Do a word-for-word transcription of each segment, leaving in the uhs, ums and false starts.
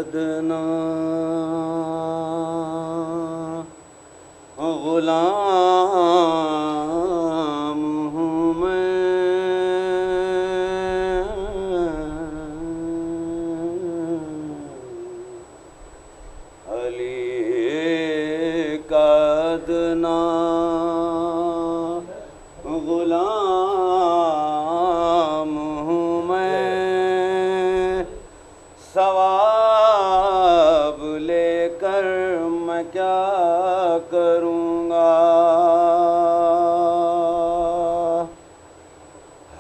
ادنا غلام ہوں میں، علی کا ادنا غلام ہوں میں، ثواب لے کر میں کیا کروں گا؟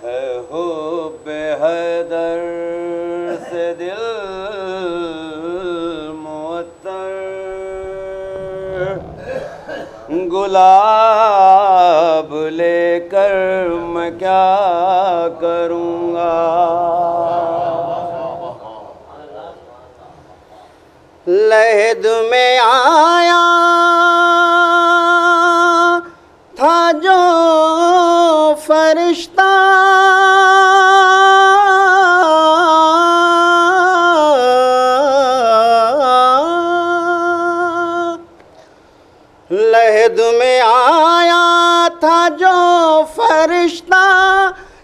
ہے حب حیدر سے دل معطر، گلاب لے کر میں کیا کروں گا؟ لحد میں آیا تھا جو فرشتہ، لحد میں آیا تھا جو فرشتہ،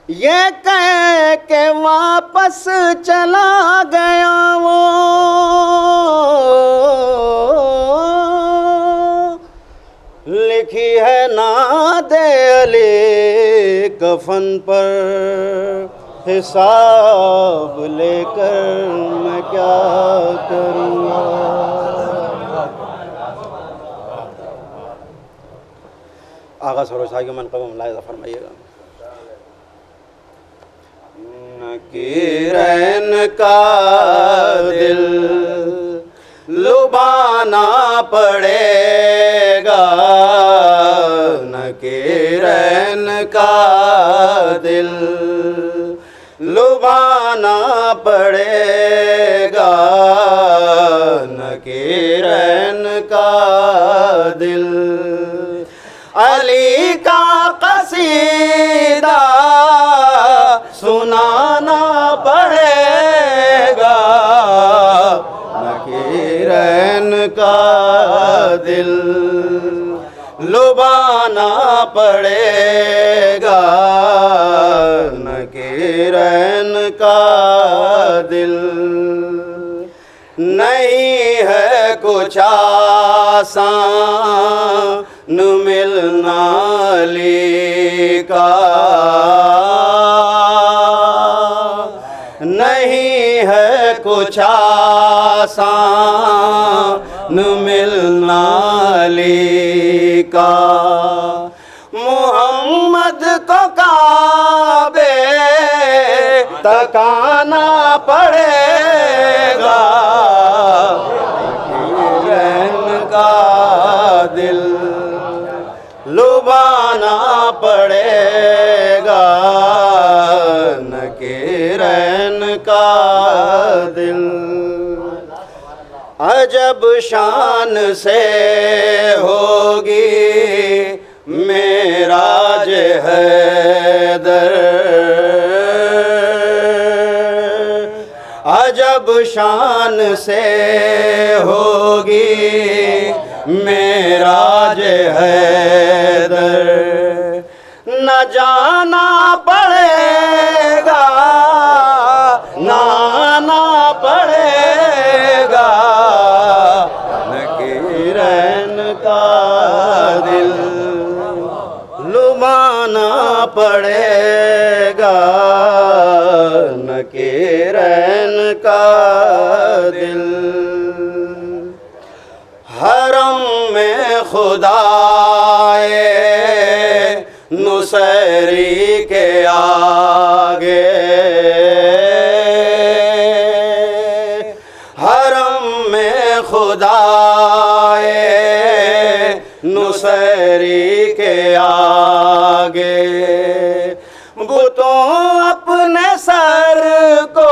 یہ کہہ کے واپس چلا گیا وہ۔ لکھی ہے نعت علی کفن پر، حساب لے کر میں کیا کروں گا؟ آغا سروش آگے من قبم ملاحظہ فرمائیے گا۔ نکیرین کا دل لبانا پڑے گا، نکیرین کا دل لبانا پڑے گا، نکیرین کا دل۔ علی کا قصیدہ سنانا پڑے گا، نکیرین کا دل لبانا پڑے گا، نکیرین کا دل۔ نہیں ہے کچھ آسان ملنا علی کا، نہیں ہے کچھ آسان ملنا علی کا۔ محمد کو کعبے تک آنا پڑے گا، نکیرین کا دل لبانا پڑے گا، نکیرین کا دل۔ عجب شان سے ہوگی معراج حیدر، عجب شان سے ہوگی معراج حیدر۔ نہ جانا پڑے گا، نہ آنا پڑے گا، نکیرین کا دل لبانا پڑے گا، نکیرین کا دل۔ حرم میں خدائے نصیری کے آگے، حرم میں خدائے نصیری کے آگے، بتوں اپنے سر کو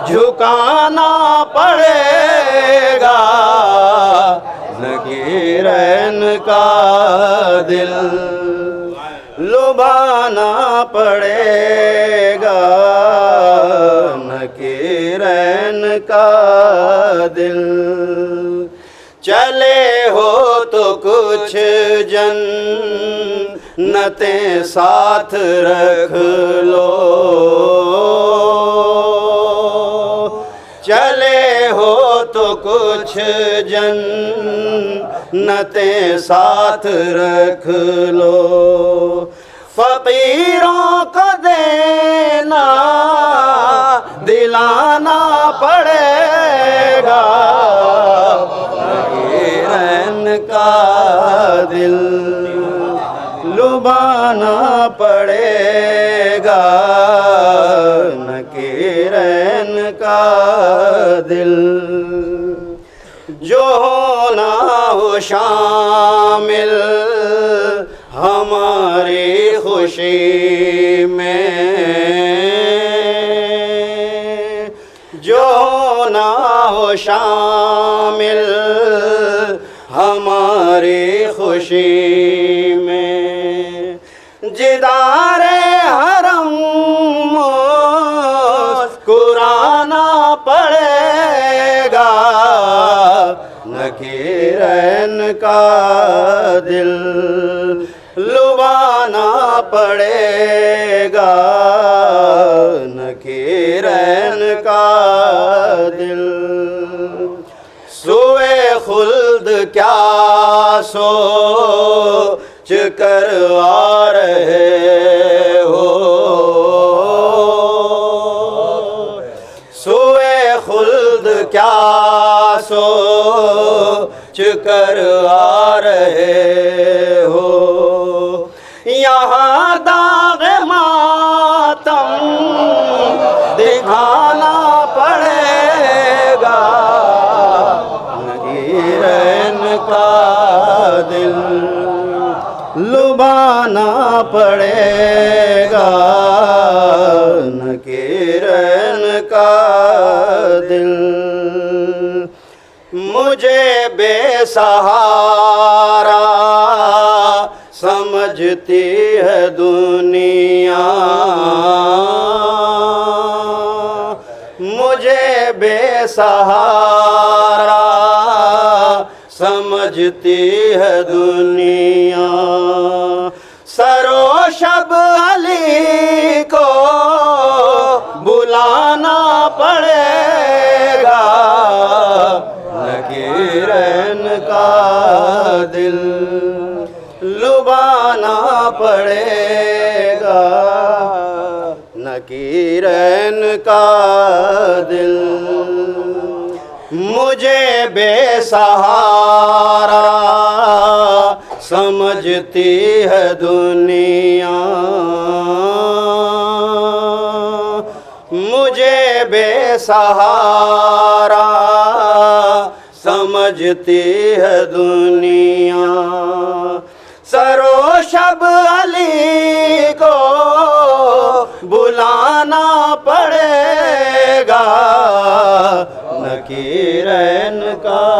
جھکانا پڑے گا، نکیرین کا دل لبانا پڑے گا، نکیرین کا دل۔ چلے ہو تو کچھ جنتیں ساتھ رکھ لو، چلے ہو تو کچھ جنتیں ساتھ رکھ لو۔ فقیروں کو دینا دلانا پڑے گا، فقیرین کا دل لبانا پڑے گا، نکیرین کا دل۔ جو ہونا ہو شامل ہماری خوشی میں، جو ہونا ہو شامل ہماری خوشی میں، جدار حرم مسکرانا پڑے گا، نکیرین کا دل لبانا پڑے گا، نکیرین کا دل۔ سوئے خلد کیا سوچ کر آ رہے ہو، سوئے خلد کیا سوچ کر آ رہے ہو، یہاں داغ ماتم دکھانا پڑے گا، نکیرین کا دل لبانا پڑے گا، نکیرین کا دل۔ مجھے بے سہارا سمجھتی ہے دنیا، مجھے بے سہارا سمجھتی ہے دنیا۔ سر و شب علی کو بلانا پڑے گا، نکیرین کا دل لبانا پڑے گا، نکیرین کا دل۔ مجھے بے سہارا سمجھتی ہے دنیا، مجھے بے سہارا سمجھتی ہے دنیا۔ سر و شب علی کو بلانا پڑے گا، نکیرین کا